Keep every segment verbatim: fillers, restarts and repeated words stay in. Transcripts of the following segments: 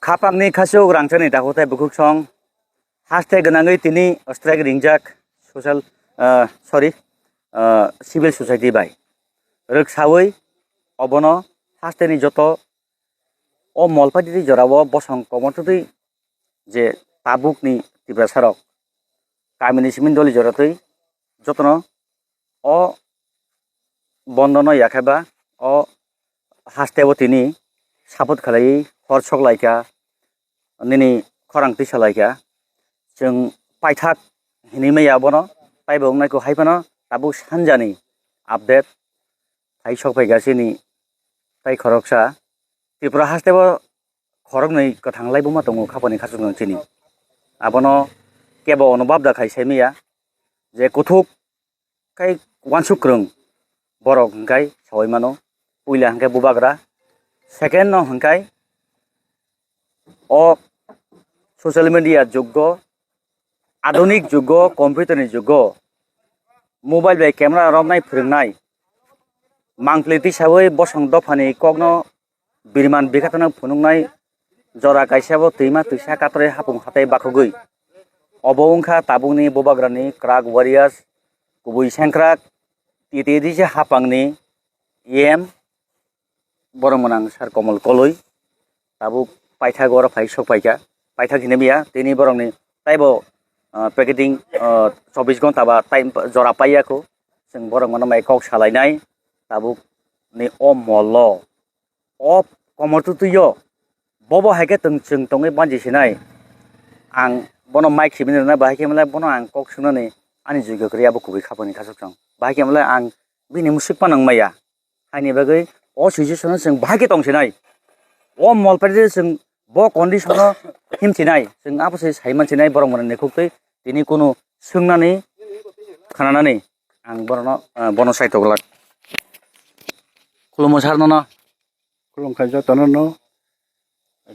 Hapangni khasuk rangchakni dakhutai bukhuksong haste gwnangwi tini strike ringjak social, ah, sorry, ah, civil society bai. Rwksawi obono hasteni joto o Molpaitiri jorao bosong komortwi je tabukni Tiprasarok kamini simi doli joratwi jotono o bondono yakheba o hasteo tini support khlaiwi hor soklaikha, nini khorang tisalaikha. Chwng paithak hinwi maya bono, taibo wngnaikho hai phano tabuk sanjani update hai sokphaikha chini tai khoroksa Tripura hasteo khoroknwi kwthang laibuma tongo khapani khasukno chini. Abono kebo onobab da khai saimaya je kuthuk khai wansuk kwrwng borok hwnkhe sawai mano. Puila hwnkhe bubagra, second no hwnkhe o social media jugo, adunik jugo, computer ni jugo, mobile bai camera romnai phwrwngnai mangpli tisawi bosong dophani kokno biriman bikhatano phunuknai jora kaisa bo twima twisa katorwi hapung hatai bakhugwi. Obo wngkha tabukni bubagrani kwrak warriors, kubui sengkrak, titi dise hapangni E M borok mwnang Sir Komol Koloi tabuk paithak oro phai sok phaikha, paithak hinwi maya tini borokni taibo, ah, packeting, ah, chobbish ghonta ba time jora paiyakho. Chwng borok mano mai kok salainai tabuk ni o molo o komortwi o bobo hai khe tong-, chwng tongwi banchi sinai. Ang bono mic simi rwna bahai khe mwnai, bono ang kok swngnani ani joto kwrwi abo kubui khapani khasuk chwng. Bahai khe mwnai ang bini musuk phano wng maya. Haini bagwi o situation o chwng bahai khe tong sinai. O Molpaitiri chwng bo condition o him sinai. Chwng abo se sai man sinai borok mwnani khuktwi tini kunu swngnani khananani ang borokno, ah, bono sai toglak. Khulumo sir nono. Khulumkha jotono no.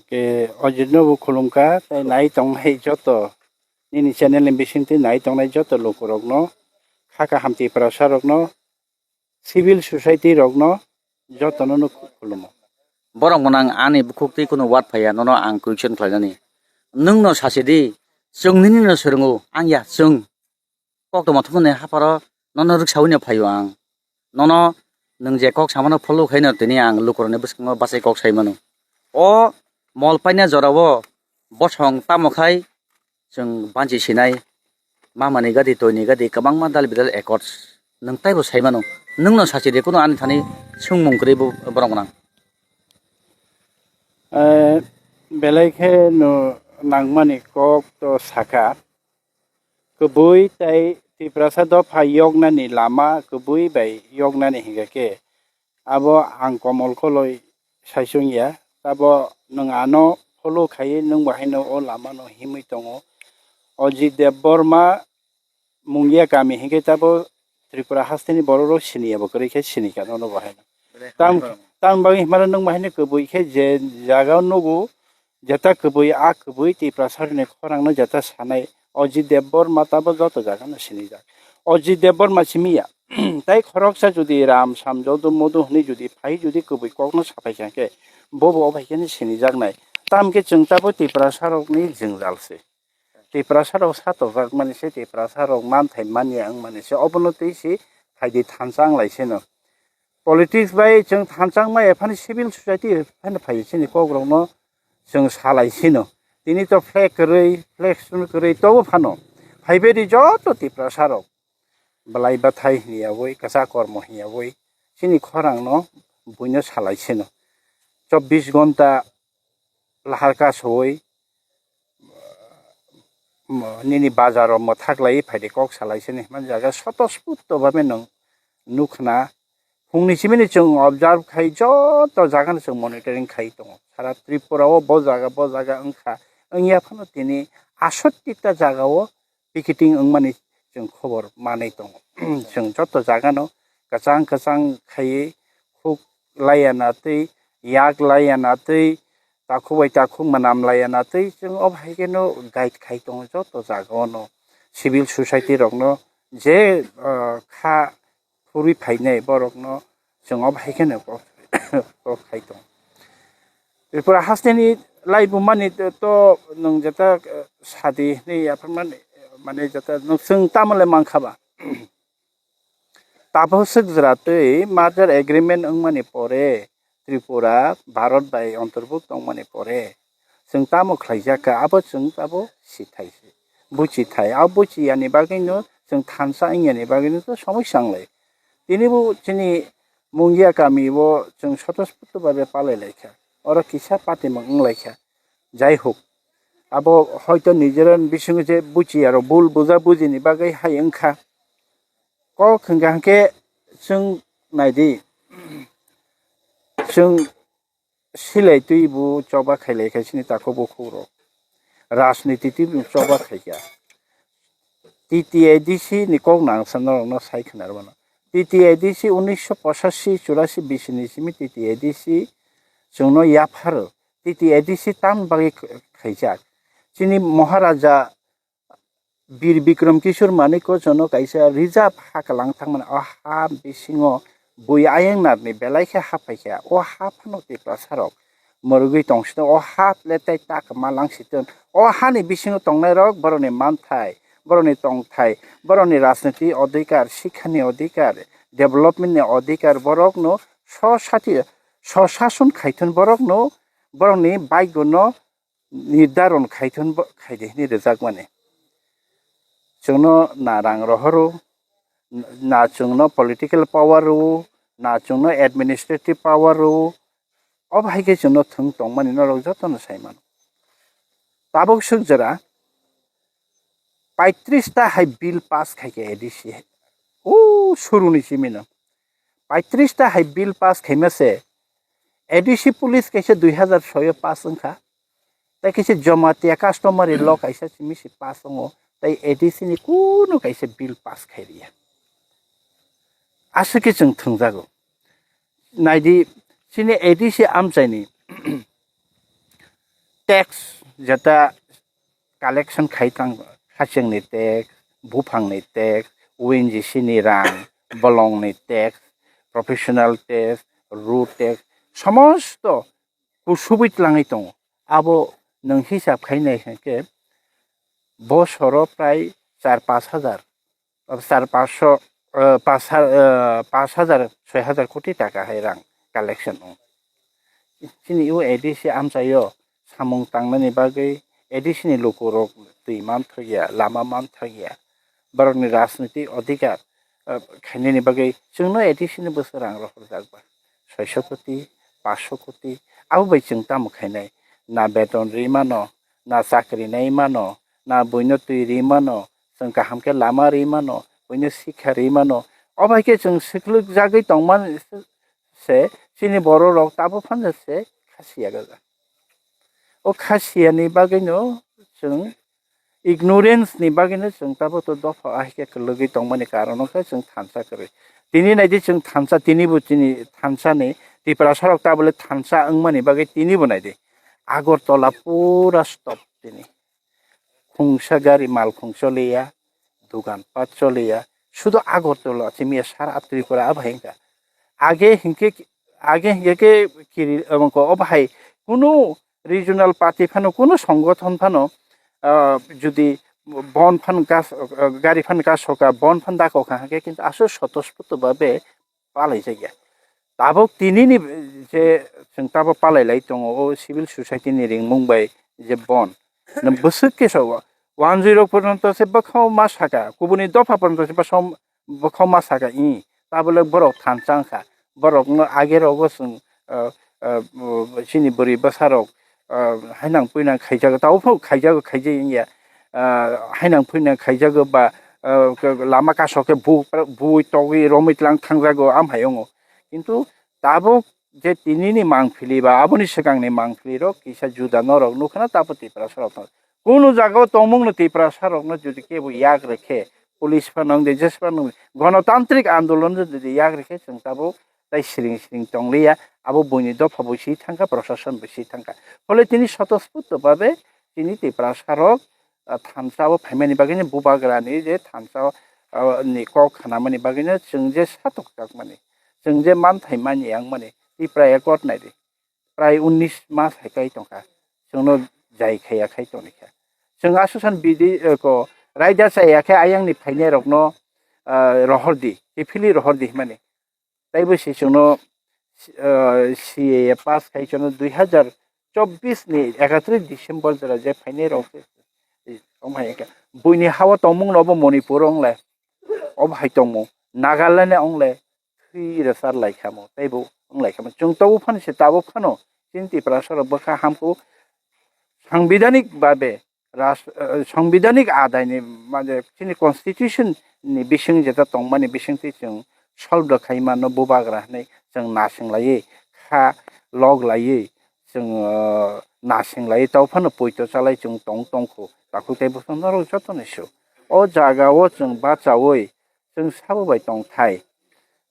Ke Ojit no bo khulumkha, tei nai tongnai joto nini channel ni bisingtwi nai tongnai joto lukurokno, kha kaham Tiprasa rokno, civil society rokno jotono no khulumo. Borok mwnang ani bukhuk twi kunu word phaiya, nono ang question khlainani. Nwng no sasi di, chwng nini no swrwngo, ang ya chwng. Kok tongma thumani hapharo nono rwksawi no phaio ang. Nono nwng je kok samano follow khaino tini ang lukurokni bwskango bachai kok sai mano. O mol paina jorao bosong tamo khai chwng banchi sinai, mamani gadi, toini gadi, kwbangma dal bidal accords. Nwng taibo sai mano. Nwngno sachi de, kuno ani thani swngmung kwrwi bo-, borok gwnang. Eh, belai khe no nangmani kok to sakha. Kwbui tai Tiprasa dopha yoknani lama kwbui bai yoknani hinkha khe abo ang Komol Koloi saichung ya. Tabo nwng ano follow khaiwi nwng bo haino o lama no himwi tongo. Ojit Debbarma Mungia kami hinkhe tabo Tripura hasteni borok rok sini ya bo kwrwi khe sini kha nono bo haino. Tam, tam bagwi himara nwng bo haino kwbui khe je jaga o nugo jeta kwbui, a kwbui Tiprasa rokni khorang no jeta sanai Ojit Debbarma tabo joto jaga no sinijak. Ojit Debbarma simi ya. Tai khoroksa jodi Ram, Sam, Jodu, Modu hwnwi jodi phai jodi kwbui kok no saphai kha khe bobo o bai khe no sinijaknai. Tam khe chwng tabo Tiprasa rokni jwngjal se. Tiprasa rok sa tojak mani se, Tiprasa rok manthai manya wng mani se, obono twi si phaidi thansa wng lai se no. Politics bai chwng thansa wng maya phano civil society phano phai chini kok rok no chwng salai sino. Tini to flag kwrwi, flag sun kwrwi tobo phano. Phaibai di joto Tiprasa rok. Belai bathai hwnyawi, kwchak kormo hwnyawi, chini khorang no buino salai sino. Chobbish ghonta lahar kasowi, mo-, nini bazar o mwthak lai phaidi kok salai sini. Man jaga soto sputo babe nwng nukhna. Phungni simini chwng observe khai joto jaga no chwng monitoring khai tongo. Sara Tripura o bo jaga, bo jaga wngkha. Wngya phano tini asotti ta jaga o picketing wngmani chwng khobor manwi tongo. Chwng joto jaga no kwchang kwchang khaiwi khuk laiya na twi, yak laiya na twi, takhuk bai takhuk mwnam laiya na twi chwng o hai khe no guide khai tongo joto jaga o no. Civil society rok no je, ah, kha phurwi phainai borok no chwng o hai khe no kok, kok khai tongo. Tripura hasteni laibumani to, to nwng jeta, eh, sadi hinwi yapharmani, mane jeta nwng chwng tamo le mankha ba? Tabuk swk jora twi merger agreement wngmani pore Tripura Bharat bai antorbukto wngmani pore chwng tamo khlaijak kha, abo chwng abo sithai se, buchithai. Abo buchiyani bagwino chwng thansa wngyani bagwino to somosya wnglai. Tini bo chini Mungia kami o chwng sotosputo babe palai lai kha. Oro kisa patimung wng lai kha. Jai hok, abo hoito nijera bisingo je buchiya rok bul buja bujini bagwi hai wng kha. Kok hwnkha hwnkhe chwng naidi, chwng silai twi bo choba khailai kha chini takhuk bukhuk rok, rajniti twi bo choba khaikha. T T A D C ni kok nang sa norokno sai khna rwmano. T T A D C unisho pochashi churashi bisini simi T T A D C chwngno yapharo. T T A D C tamni bagwi khaijak. Chini Maharaja Bir Bikram Kishore Manikya chwngno kaisa reserve ha kwlang thangmani, o ha bisingo bui ayang narni belai khe ha phaikha. O ha phano Tiprasa rok mwrwgwi tongsitwng, o ha le tei ta kwma langsitwng. O hani bisingo tongnairok borokni manthai, borokni tongthai, borokni rajniti odhikar, sikhani odhikar, development ni odhikar borokno sosati-, sosason khaithwng borokno, borokni baigono nirdaron khaithwng bo khaidi hinwi rwjakmani. Chwngno na rang rohoro, na chwngno political power rwo, na chwngno administrative power rwo, obo hai khe chwngno thwng tongmani norok jotono sai mano. Tabuk swk jora paitris ta hai bill pass khai khe A D C, o suruni simino paitris ta hai bill pass khaima se A D C police kaisa dui hazar soi o pass wngkha, tei kaisa Jamatia customary law kaisa simi se pass wngo, tei A D C ni kunu kaisa bill pass khai riya. Aswk khe chwng thwngjago. Naidi, chini A D C amchaini tax jeta collection khai tang, hachengni tax, buphangni tax, O N G C ni rang, bolongni tax, professional tax, road tax, somosto kusubui tlangwi tongo. Abo nwng hisab khainai hwnkhe bosoro prai char pash hajar, char pash, eh, pash ha-, eh, pash hajar, soi hajar koti taka hai rang collection wngo. Chini o A D C amchaio samung tangnani bagwi A D C ni lukurok twi manthokya, lama manthokya, borokni rajniti odhikar, eh, khainani bagwi chwngno A D C ni bwswk rang rohorjak ba, soiso koti, paanso koti, abo bai chwng tamo khainai? Na beton ri mano, na chakri nai mano, na buino twi ri mano, chwng kaham khe lama ri mano, buino sikha ri mano, obo hai khe chwng swklugjagwi tongmani se chini bororok tabuk phano se khasiya gajak. O khasiyani bagwino chwng ignorance ni bagwino chwng tabuk to dopha ahai khe kwlwgwi tongmani karon wngkha chwng thansa kwrwi. Tini naidi chwng thansa, tini bo chini thansa ni Tiprasa rok tabole thansa wngmani bagwi tini bo naidi. Agartala pura stop tini. Khungsa gari malkhung choliya, dogan pat choliya, sudu Agartala chimiya sara Tripura abo hai wngkha. Age hinkhe, age hinkhe khe kiri, obo hai kunu regional party phano, kunu songothon phano, ah, jodi bon phan gas, ah, gari phan gas soka, bon phan dako kha hwnkhe, kintu aswk sotosputo babe palai jakya. Tabuk tinini je chwng tabuk palai lai tongo, o civil society ni ringmung bai je bon. Nwng bwswk khe sogo, wanjwi rok porjonto se bwkhao ma saka, kubuni dopha porjonto se bwkhao, bwkhao ma saka, i tabole borok thansa wngkha. Borokno age rogo chwng, ah, ah, chini bwrwi bwsa rok, ah, hainang puinang khaijago, tabuk phano khaijago, khaijai wngya, ah, hainang puinang khaijago ba, ah, lama kasok khe bu-, buwi togwi romwi tlang thangjago, am hai wngo. Kintu tabuk je tinini mangpili ba aboni swkangni mangpili rok kisa juda norok nukha na, tabuk Tiprasa rok no. Kunu jaga o tongmung no Tiprasa rok no jodi kebo yak rwkhe, police phano wngdi, jesa phano wngdi, gonotantrik andolon no jodi yak rwkhe, chwng tabuk tai siring siring tongliya, abo buini dopha bo si thangkha, prosason bo si thangkha. Phole tini sotosputo babe tini Tiprasa rok, ah, thansa o phaimani bagwi ni bubagra ni je thansa o, ah, ni kok khanamani bagwi no chwng je satok jakmani, chwng je manthai mani yang mani, Tipra Accord nai di. Prai unnish mas hai kai tongkha. chwngno jai khaiya khai tongkha. Chwng aswk san bidi, eh, ko raida chaya khe ayangni phainairokno, ah, rohordi, kiphilwi rohordi hwnmani. Taibo se chwngno, ah, C A A pass khai chwngno dui hazar chobbish ni ekatris December jora je phainairok se, eh, wng hai khe buini hao tongmungno obo Manipur wng le, obo hai tongmung Nagaland wng le, thwi rwchar lai khamo, teibo wng lai khamo. Chwng tabuk phano se, tabuk phano chini Tiprasa rok bwkha hamkuk sangbidhanik babe ras-, eh, sangbidhanik adaini, mane, chini constitution ni bising jeta tongmani bisingtwi chwng solve rw khai mano, bubagra hwnwi chwng nasing laiwi kha log laiwi chwng, eh, nasing laiwi tau phano poito chalai chwng tong tongkhu. Takhuk tei bwskango norok jotono su. O jaga o chwng bachaui chwng sabo bai tongthai.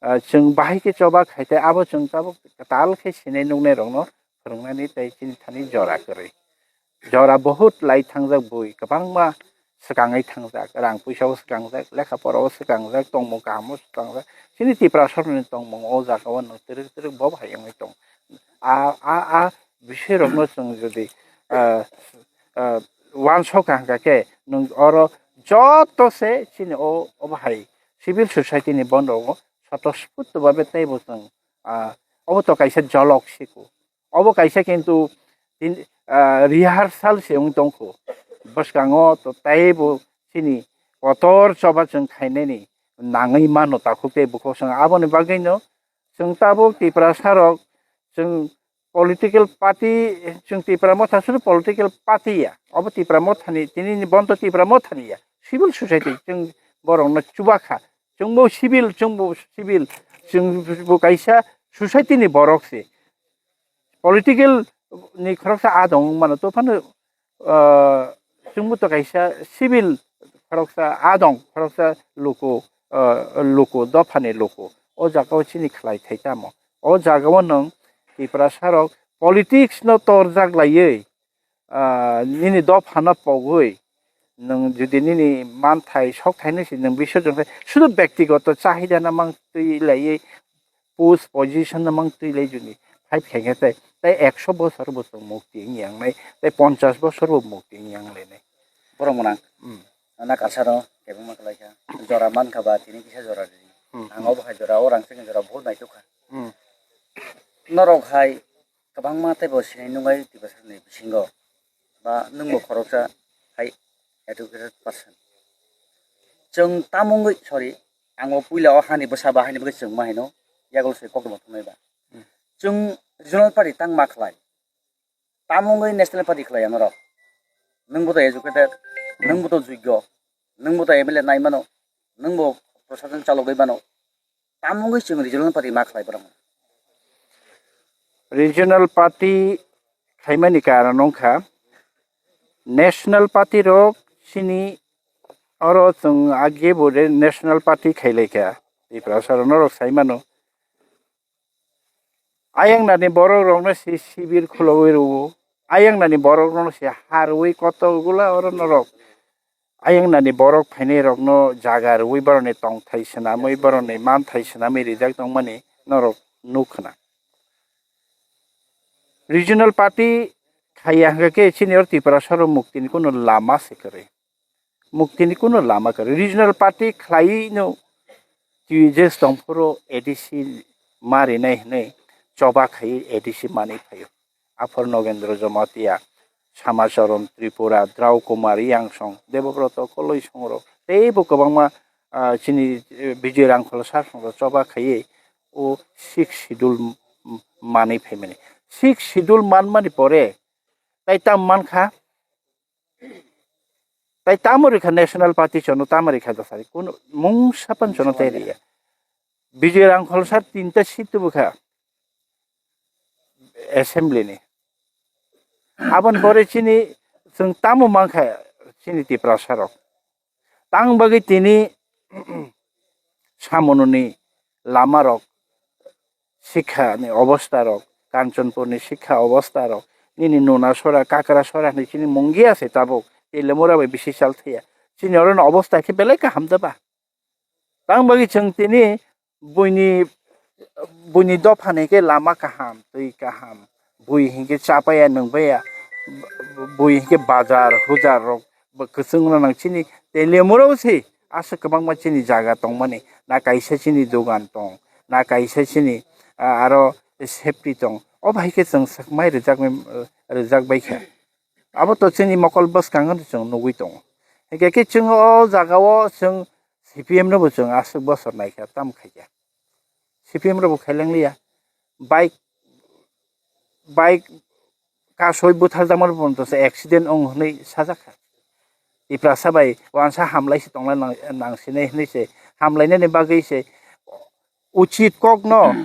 Ah, chwng bahai khe choba khai tei abo chwng tabuk tal khe sinai nuknai rokno phwrwngnani tei chini thani jora kwrwi. Jora bahut lai thangjak bui, kwbangma swkangwi thangjak, rang puisa o swkangjak, lekha pora o swkangjak, tongmung kaham o swkangjak. Chini Tiprasa rokni tongmung o jaga o nwng twrwk twrwk bo hai wngwi tong. A, a, a bising rokno chwng jodi, ah, ah, uansuk kha hwnkha khe nwng oro joto se chini o, obo hai civil society ni bondo o swtosputo babe teibo chwng, ah, obo to kaisa jolok siko. Obo kaisa kintu tin, ah, rehearsal se wng tongkho. Bwskango to teibo chini kotor choba chwng khainani nangwi mano takhuk tei bukhuk song. Aboni bagwino chwng tabuk Tiprasa rok chwng political party, chwng Tipra Motha sudu political party ya. Obo Tipra Mothani, tini ni bondo Tipra Mothani ya. Civil society chwng borokno chubakha. Chwngbo civil, chwngbo civil, chwngbo kaisa society ni borok se. Political ni khoroksa adong mano to phano, ah, chwngbo to kaisa civil khoroksa adong, khoroksa luku, ah, luku, dophani luku. O jaga o chini khlai thai tamo? O jaga o nwng Tiprasa rok politics no torjak laiwi, ah, nini dophano pogwi, nwng jodi nini manthai, sokthai no se nwng bisorjon khai, sudu bektigoto chahida no mang twi laiwi, post position no mang twi lai joni fight khaikhe tei, tei ekso bosor bo chwng mukti wng yang nai, tei ponchash bosor bo mukti wng yang lai nai. Borok mwnang. Hmm. Ana kalsaro kebengma kwlaikha. Jora mankha ba tini kisa jora ri. Hmm. Ang obo hai jora, o rang chini jora bahut naitukha. Hmm. Norok hai kwbangma teibo sinai nungwi Tiprasani bisingo. Ba nwngbo khoroksa hai educated person. Chwng tamungwi, sorry, ang o puila o hani bwsa ba haini bagwi chwngma hino, yagul se koktwma thumnai ba. Hmm. Chwng regional party tang ma khlai. Tamungwi national party khlai ang norok. Nwngbo to educated, nwngbo to jogyo, nwngbo to M L A nai mano, nwngbo prosason chalogwi mano. Tamungwi chwng regional party ma khlai borok. Regional party khaimani karon wngkha, national party rok chini oro chwng age bo re national party khailaikha. Tiprasa rok norok sai mano. Ayangnani borok rokno se sibir khulogwi rwo. Ayangnani borok rokno se harwi koto gula oro norok. Ayangnani borok phainai rokno jaga rwi borokni tongthai swnamwi, borokni manthai swnamwi rijak tongmani norok nuk khna. Regional party khaiya hwnkha khe chini oro Tiprasa rok muktini kunu lama se kwrwi. Muktini kunu lama kwrwi. Regional party khlaiwi no twi je tongphuru A D C ma rinai hwnwi choba khaiwi A D C manwi phaio. Aphor Nogendra Jamatia, Samacharan Tripura, Drau Kumar Yangsong, Debobroto Koloi songrok teibo kwbangma, ah, chini, eh, Bijoy Rangkhol sar songrok choba khaiwi o sixth schedule m-, m-, manwi phaimani. Sixth schedule manmani pore tai tam mankha, tai tamo rikha national party chono tamo rikha dasari kuno mungsa pan chono tai riya. Bijoy Rangkhol sar tinta seat tubukha assembly ni. Aboni pore chini chwng tamo mankha chini Tiprasa rok. Tang bagwi tini samununi lama rok, sikha ni obostha rok, Kanchanpur ni sikha obostha rok, nini Nunasora, Kakrasora hinwi chini mungia se tabuk, Telamura bai bisi chal thaya. Chini oro ni obostha khe belai kaham da ba? Tang bagwi chwng tini buini, buini dopha ni khe lama kaham, twi kaham, bui hinkhe chapaya nwngbaya, bui hinkhe bazar hujar rok bo kwchwng gwnang chini Teliamura o se aswk kwbangma chini jaga tongmani, na kaisa chini dogan tong, na kaisa chini, ah, aro safety tong, o bai khe chwng swkmai rwjakmai, rwjak bai kha. Abo to chini mokol bwskango chwng nugwi tongo. Hinkhe khe chwng o jaga o chwng C P M no bo chwng aswk bosor naikha, tamo khaikha. C P M rok bo khailang liya. Bike, bike kasoi butharjakmani porjonto se accident wng hwnwi sajakha. Tiprasa bai uansa hamlai se tongna nang, nang sinai hwnwi se hamlainani bagwi se uchit kokno,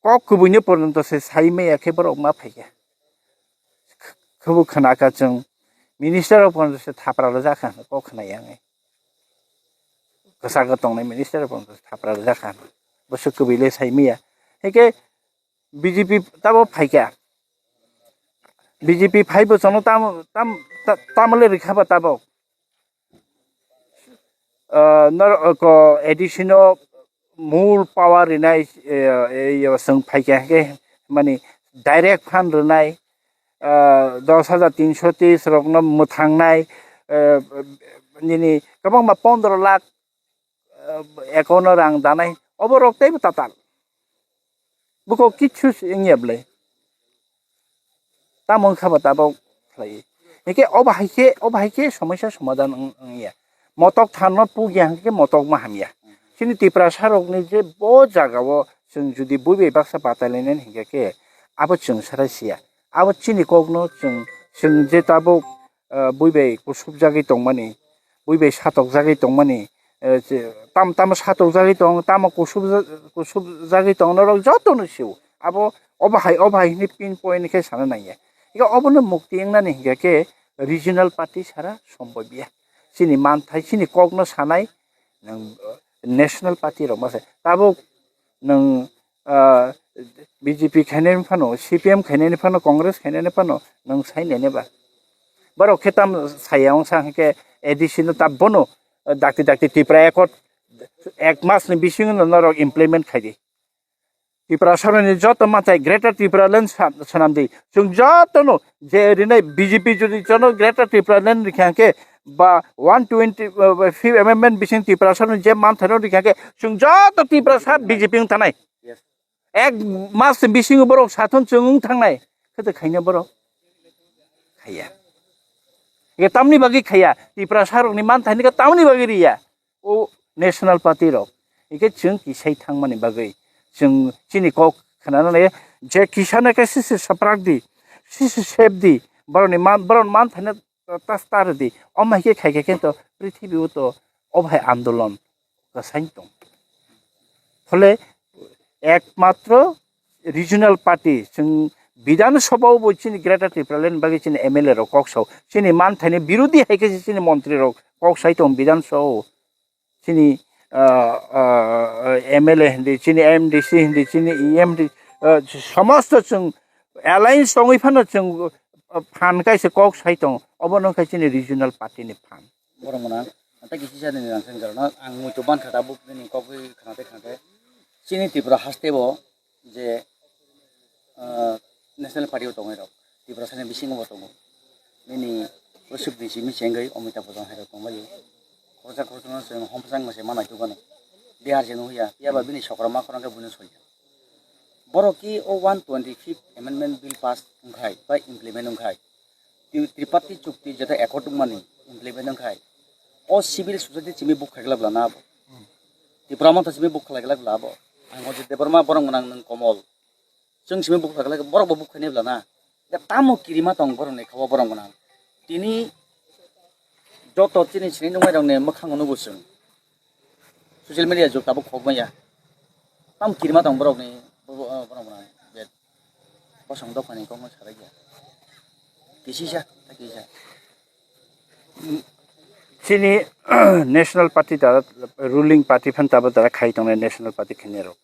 kok kubuino porjonto se sai maya khe borok ma phaikha. Khubu khwnakha chwng minister rok porjonto se thapra rwjakha hwnwi kok khwnai ang. Kwchak tongnai minister rok porjonto se thapra rwjakha hwnwi. Bwswk kubui le sai maya. Hinkhe B J P tabo phaikha. B J P phaibo chwngno tam, tam, ta-, tamole rikha ba tabok. Ah, norok A D C no mul power rinai, eh, eh, yo chwng phaikha hinkhe mani direct fund rinai, ah, dos hajar tinso tris rokno mwthangnai, eh, nini kwbangma pondro lakh, eh, account o rang danai, obo rok teibo tatal. Buko kichu wngya bwle. Tamo wngkha ba tabok khlai. Hinkhe obo hai khe, obo hai khe somosa somadhan wng, wngya. Motok thanno pugya hinkhe motok ma hamya. Chini Tiprasa rokni je bo jaga o chwng jodi bui bai baksa batai lainani hinkhe khe abo chwng sara siya. Abo chini kokno chwng, chwng je tabok, ah, bui bai kusubjagwi tongmani, bui bai satokjagwi tongmani, eh, je, tam, tamo satokjagwi tong, tamo kusubja-, kusubjagwi tong, norok jotono sio. Abo, obo hai, obo hai hwnwi pin point khe sana nangya. Eka obono mukti wngnani hinkhe khe regional party sara sombobya. Chini manthai, chini kokno sanai, nwng, eh, national party rok masa. Tabuk nwng, ah, B J P khainani phano, C P M khainani phano, Congress khainani phano, nwng sai nene ba? Borok khe tam saya wngsa hinkhe A D C no ta bono, ah, dakti dakti Tipra Accord ek mas ni bisingo no norok implement khai di. Tiprasaroni joto manthai Greater Tipraland sa-, swnam di. Chwng jotono je rinai B J P jodi jono Greater Tipraland rikha hinkhe ba one twenty, uh, fifth amendment bising Tiprasaroni je manthaino rikha hinkhe chwng joto Tiprasa B J P wng thanai. Yes. Ek mas bisingo borok sathon chwng wng thangnai. Khe to khaina borok? Khaiya. Ye tamni bagwi khaiya. Tiprasarokni manthaini khe tamni bagwi riya. O national party rok. Ike chwng kisai thangmani bagwi. Chwng chini kok khnana le je kisana khe sisi saprak di. Sisi sep di. Boroni man, boroni manthaino ta star di. Omo hai khe khai khe khe to prithibi o to obo hai andolon kwsai tong. Phole ekmatro regional party chwng Bidhan Sabha o bo chini Greater Tipraland bagwi chini M L A rok kok sao. Chini manthaini birodhi hai khe chini montri rok kok sai tong Bidhan Sabha o. Chini, ah, ah, M L A hindi, chini M D C hindi, chini E M D, ah, somosto chwng alliance tongwi phano chwng, ah, phan kaisa kok sai tong. Obo no khai chini regional party ni phan. Borok mwnang, tei kisi jani ni rang seng jarana, ang muitu ban kha tabuk nini kok wi khna tei khna tei. Chini Tripura haste bo je, ah, national party o tongnai rok, Tiprasani bisingo bo tongo. Nini usuk ni simi chengwi Amitabh Bachchan hai rok tonglaio. Khoroksa khoroksa no chwng homsang se manai tubano. Bihar se nukya, phiya ba bini sokra ma khorang khe buino solikha. Borok ki o one twenty fifth amendment bill pass wngkhai ba implement wngkhai. Tri-, Triparty chukti jeta accord wngmani implement wngkhai. O civil society simi buk khaikla bla na abo. Tipra motha simi buk khaikla bla abo. Ang o je Debbarma borok gwnang nwng Komol. Chwng simi buk khaikla borok bo buk khainai bla na. Da tamo kirima tong borok ni kha o borok gwnang. Tini joto chini sini nungmai rok ni mwkhang nugo chwng. Social media jug tabuk khok maya. Tam kirima tong borok ni, bo-, bo-, borok ni je bosong dophani kok no sarai ya. Kisisa, kisisa. Chini national party da, ruling party phan tabo da khai tongnai national party khainai rok.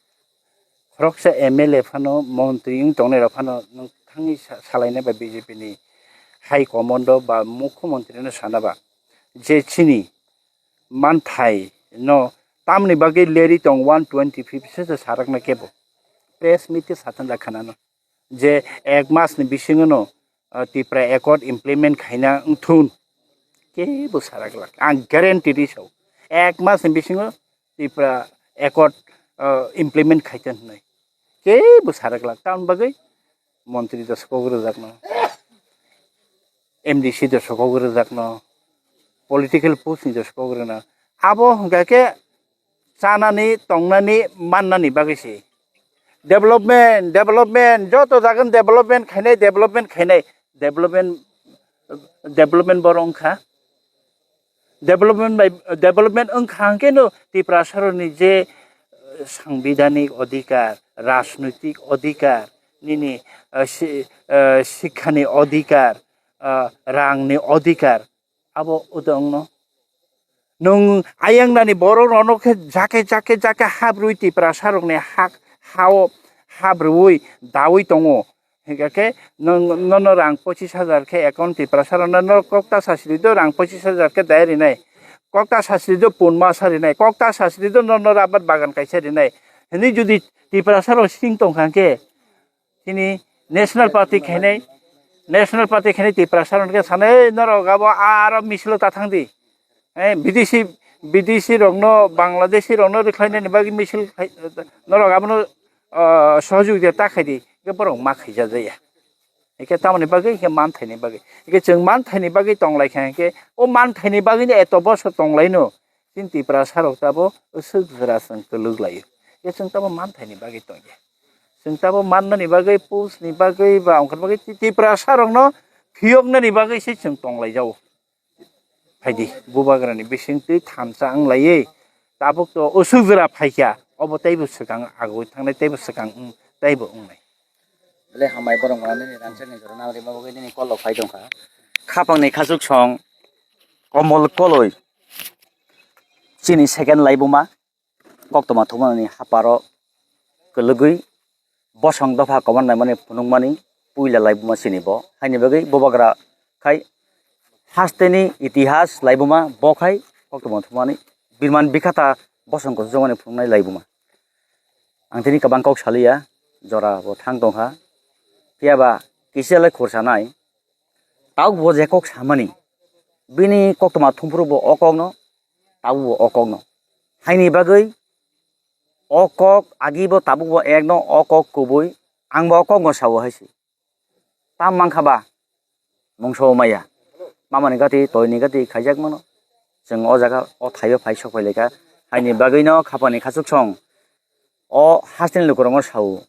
Khoroksa M L A phano montri wng tongnai rok phano nwng thangwi sa-, salainai ba B J P ni high command o ba mukhyamantri no sana ba je chini manthai no tamni bagwi leri tong one twenty fifth se sarakna kebo press meet khe satung da khanano je ek mas ni bisingo no ah, Tipra Accord implement khaina wngthun. Kebo sara glak. Ang guarantee ri sao. Ek mas ni bisingo Tipra Accord, ah, implement khaitun hinwi. Kebo sara glak. Tamoni bagwi montri do sokok rwjakno, M D C do sokok rwjakno, political post ni do sokok rwna. Abo hwnkha khe chanani, tongnani, mannani bagwi se. Development, development, joto jagan development khainai, development khainai, development, development borok wngkha. Development bai, development wngkha hwnkhe no Tiprasarokni je, eh, sangbidhanik odhikar, rajnoitik odhikar, nini, eh, si-, eh, sikhani odhikar, eh, rangni odhikar, abo udo wngno. Nwng ayangnani borok rokno khe jake, jake, jake habrwi Tiprasarokni hak, hao habrwi dawi tongo. Hingkha khe nwng, nono rang pochis hajar khe account Tiprasarokno, no kokta sasri do rang pochis hajar khe daya rinai. Kokta sasri do pun masa rinai. Kokta sasri do nono rabar bagan kaisa rinai. Hwnwi jodi Tiprasarok sing tongkha khe, chini National Party khainai, National Party khainai Tiprasarok khe sanai norok abo aro misilo ta thangdi. Eh, bidesi, bidesi rokno, Bangladeshi rokno rwkhlainani bagwi misil khai, norok abono, ah, sohojogita ta khaidi, hwnkhe borok ma khaijak jaya. Hwnkhe tamoni bagwi, hwnkhe manthaini bagwi. Hwnkhe chwng manthaini bagwi tonglaikha hwnkhe, o manthaini bagwino eto bosor tonglaino, chini Tiprasarok tabo aswk jora chwng kwlwk laio. Hwnkhe chwng tamo manthaini bagwi tongya. Chwng tabo mannani bagwi, postni bagwi, ba wngkha bagwi Tiprasarokno phiyoknani bagwi se chwng tonglaijao. Phaidi, bubagrani bisingtwi thansa wng laiwi, tabuk to usuk jora phaikha, obo teibo swkang agoi thangnai, teibo swkang wng, teibo wngnai. Belai hambai borok rani ni rangchak ni jora nang rima bagwi nini kol rok phai tongkha. Khapang ni khachuk song, komol koloi, chini second laibuma. Koktwma thumani haparo kwlwgwi bosong dopha kwmar naimani phunukmani puila laibuma chini bo. Haini bagwi bubagra khai hasteni itihas laibuma bo khai koktwma thumani birman bikhata bosong kuchukmani phunuknai laibuma. Ang tini kwbang kok saliya, jora bo thang tongkha. Phiya ba kisa le khursanai, tabuk bo je kok samani, bini koktwma thumphuru bo o kokno, tabuk bo o kokno. Haini bagwi o kok agi bo tabuk bo ekno o kok kubui, ang bo o kokno sao hai se. Tam mankha ba, mungso maya. Mamani gati, toini gati khaijak mano. Chwng o jaga o thaio phai sok phai laikha. Haini bagwino khapani khachuk song o hasteni lukurokno sao.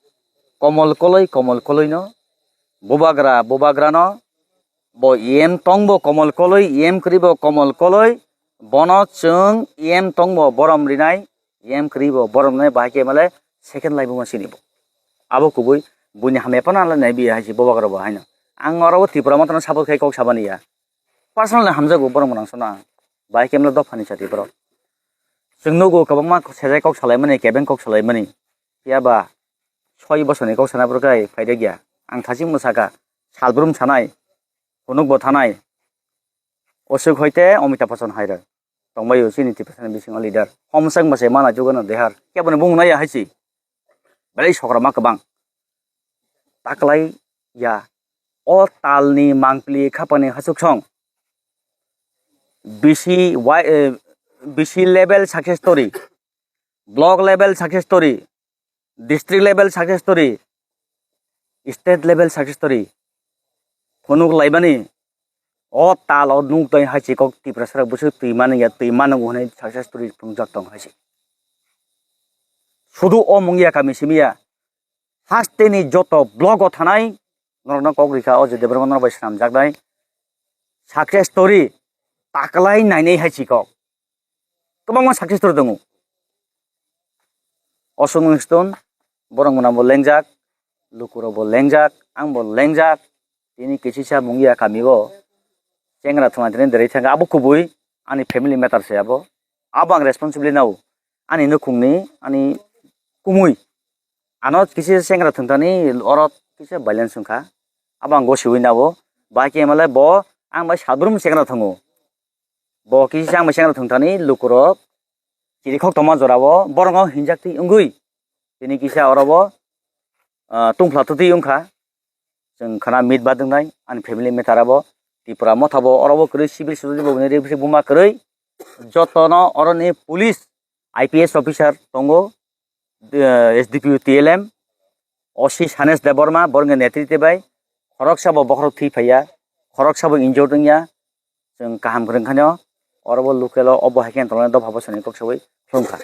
Komol koloi, komol koloino, bubagra, bubagrano, bo E M tongbo komol koloi, E M kwrwibo komol koloi, bono chwng E M tongbo borom rinai, E M kwrwibo borom rinai, bahai khe male second laibuma chini bo. Abo kubui buini hamya phano nai biya hai se bubagra bo haino. Ang oro o Tripura Mothano support khai kok sabani ya. Personally hamjago borok mwnangsano ang. Bahai khe mle dophani chati borok. Chwng nugo kwbangma sejak kok salaimani, kebeng kok salaimani. Phiya ba soi bosorni kok sana borok hai phaidakya. Ang thaching mwsakha, salbrum sanai, phunuk bo thanai. Oswk hoite Amitabh Bachchan hai rok tongbaio chini Tiprasani bisingo leader. Homsek mwsai mana jugano dehar. Keboni bumung naiya hai se. Belai sokra ma kwbang. Taklai ya. O talni mangpili khapani hachuk song. B C Y, eh, B C level success story, block level success story, district level success story, state level success story. Phunuk laimani o tal o nuk twi hai se kok Tiprasarok bwswk twi mani ya, twi mano hwnwi success story phunukjak tong hai se. Sudu o mung ya kami simi ya. Hasteni joto block o thanai norokno kok rikha, o je Debbarma norok bai swnamjaknai success story taklai nainai hai si kok. Kwbangma success story tongo. Oswk wngstun borok mwnabo lengjak, lukurokbo lengjak, angbo lengjak. Tini kisisa mung ya kami o chengra thwngna tini derei thangkha, abo kubui ani family matter se abo. Abo ang responsibility nao. Ani nukhungni, ani kumui. Ano kisa chengra thwngthani oro kisa violence wngkha. Abo ang gosiwi nao. Bai khe male bo ang bai salbrum chengra thwngo. Bo kisa ang bai chengra thwngthani lukurok chirikhok tongma jorao borokno hinjak twi wngwi. Tini kisa oro bo, ah, tungphla twtwi wngkha. chwng khana meet badwngnai ani family matter abo. Tripura motha bo oro bo kwrwi civil society bo hwnwi refugee buma kwrwi jotono oroni police I P S officer tongo, eh, S D P O T L M, O C Sanesh Debbarma borokni netrite bai khoroksa bo bokhorok thwi phaiya, khoroksa bo injured wngya, chwng kaham kwrwng khanw oro bo local o obo hai khe tonglainai dopha bwsani kok sawi khlumkha.